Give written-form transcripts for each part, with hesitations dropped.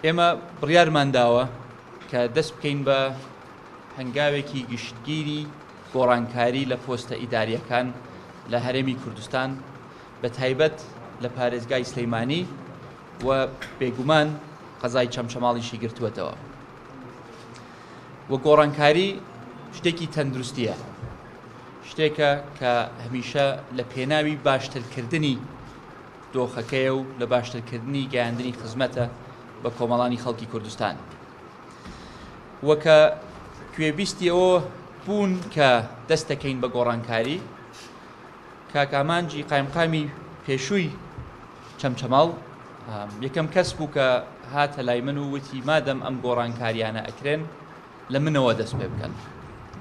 ئێمە بڕیارمان داوە کە دەست بکەین بە هەنگاوێکی گشتگیری گۆڕانکاری لە پۆستە ئیدارییەکان لە هەرێمی کوردستان بە تایبەت لە پارێزگای سلیمانی و بێگومان قەزای چەمچەماڵیشی گرتووەتەوە و گۆڕانکاری شتێکی تەندروستیە شتێکە کە هەمیشە لە پێناوی باشترکردنی دۆخەکەیە و لە باشترکردنی گەیاندنی خزمەتە بە کۆمەڵانی خەڵکی کوردستان و کە گوێبیستی ئەوە بوون کە دەست دەکەین بە گۆڕانکاری کاک ئامانجی قایمقامی پێشووی چەمچەماڵ یەکەم کەس بوو کە هاتە لای من و وتی مادەم ئەم گۆڕانکاریانە ئەکرێن لە منەوە دەست پێ بکەن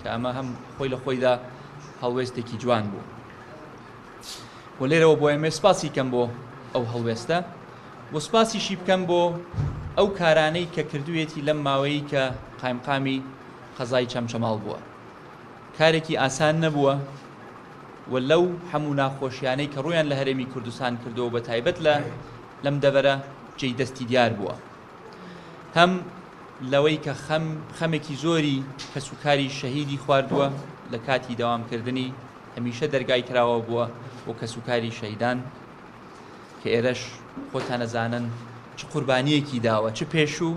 کە ئەمە هەم خۆی لە خۆیدا هەڵوێستێکی جوان بوو و لێرەوە بۆ ئێمە سپاسی کەم بۆ ئەو هەڵوێستە و سپاسیشی بکەم بۆ ئەو کارانەی کە کردوویەتی لەم ماوەیەی کە قایمقامی قەزای چەمچەماڵ بووە. کارێکی ئاسان نەبووە و لەو هەموو ناخۆشیانەی کە ڕوویان لە هەرێمی کوردستان کردووە و بەتایبەت لە لەم دەڤەرە جێی دەستی دیار بووە. هەم لەوەی کە خەم خەمێکی زۆری کەسوکاری شەهیدی خواردووە لە کاتی دەوامکردنی هەمیشە دەرگای کراوە بووە بۆ کەسوکاری شەهیدان کە ئێرەش خۆتان ئەزانن چ قوربانیەکی داوە چ پێشوو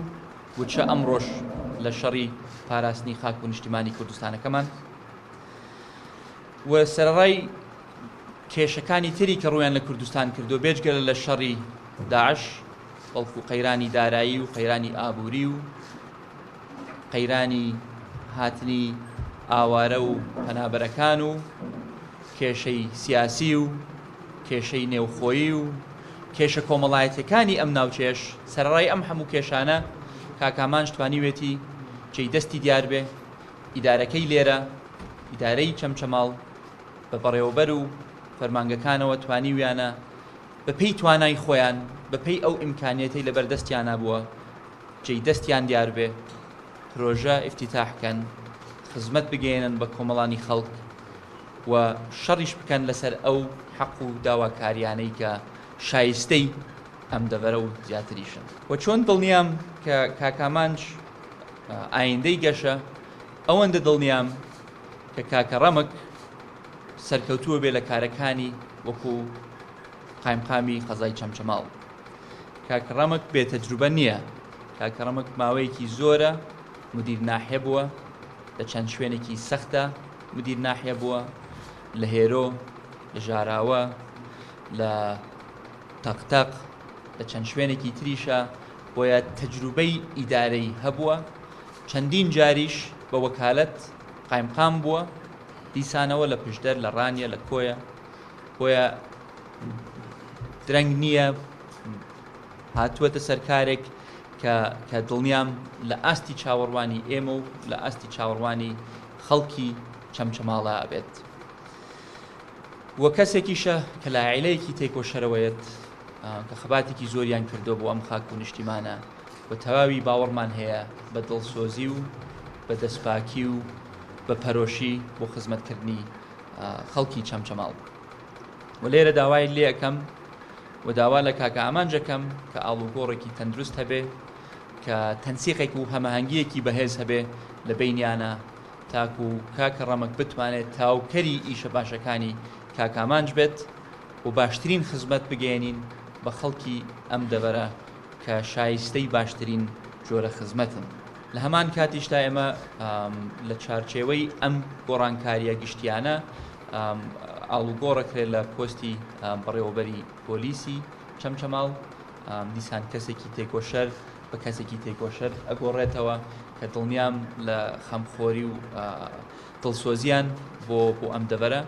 و چ ئەمڕۆش لە شەڕی پاراستنی خاک و نیشتیمانی کوردستانەکەمان و سەرەڕای کێشەکانی تری کە ڕوویان لە کوردستان کردو بێجگەلە لە شەڕی داعش بەڵکو قەیرانی دارایی و قەیرانی ئابووری و قەیرانی هاتنی ئاوارە و پەنابەرەکان و کێشەی سیاسی و کێشەی نێوخۆیی و کێشە کۆمەڵایەتیەکانی ئەم ناوچەیەش، سەرەڕای ئەم هەموو کێشانە کاک ئامانج توانیوێتی جێی دەستی دیار بێ، ئیدارەکەی لێرە، ئیدارەی چەمچەماڵ بە بەڕێوەبەر و فەرمانگەکانەوە توانیویانە بە پێی توانای خۆیان، بە پێی ئەو ئیمکانیەتەی لەبەر دەستیانا بووە جێی دەستیان دیار بێ، پرۆژە ئیفتیتاح کەن، خزمەت بگەیەنن بە کۆمەڵانی خەڵک و شەڕیش بکەن لەسەر ئەو حەق و داواکاریانەی کە شایستەی ئەم دەڤەرە و زیاتریشن. وە چۆن دڵنیام کە کاک ئامانج ئایندەی گەشە، ئەوەندە دڵنیام کە کاکە ڕەمک سەرکەوتووە بێ لە کارەکانی وەکو قایمقامی قەزای چەمچەماڵ. کاک ڕەمک بێ تەجروبە نییە، کاکە ڕەمک ماوەیەکی زۆرە مدیر ناحیە بووە، لە چەند شوێنێکی سەختە مدیر ناحیە بووە، لە هێرۆ، لە ژاراوە، لە تەقتەق، لە چەند شوێنێکی تریشە، بۆیە تەجروبەی ئیدارەی هەبووە، چەندین جاریش بە وەکالەت قایمقام بووە، دیسانەوە لە پشدەر، لە ڕانیە، لە کۆیە، بۆیە درەنگ نییە هاتووەتە سەر کارێک کە کە دڵنیام لە ئاستی چاوەڕوانی ئێمە و لە ئاستی چاوەڕوانی خەڵکی چەمچەماڵە ئەبێت و کەسێکیشە کە لە عیلەیەکی تێکۆشەرەوەیەت کە خەباتێکی زۆریان کردو بۆ ئەم خاک و نیشتیمانە و تەواوی باوەڕمان هەیە بە دڵسۆزی و بە دەستپاکی و بە پەرۆشی بۆ خزمەتکردنی خەڵکی چەمچەماڵ و لێرە داوای لێ ئەکەم و داوا لە کاکە ئامانج ئەکەم کە ئاڵوگۆڕێکی تەندروست هەبێ کە تەنسیقێک و هەماهەنگییەکی بەهێز هەبێ لە بەینیانە تاکو کاکە ڕەمەک بتوانێت تاوکەری ئیشە باشەکانی کاک ئامانج بێت و باشترین خزمەت بگەیەنین بە خەڵکی ئەم دەڤەرە کە شایستەی باشترین جۆرە خزمەتن. لە هەمان کاتیشدا ئێمە لە چوارچێوەی ئەم گۆڕانکارییە گشتیانە ئاڵوگۆڕەکرێت لە پۆستی بەڕێوەبەری پۆلیسی چەمچەماڵ، دیسان کەسێکی تێکۆشەر بە کەسێکی تێکۆشەر ئەگۆڕێتەوە کە دڵنیام لە خەمخۆری و دڵسۆزیان بۆ بۆ ئەم دەڤەرە.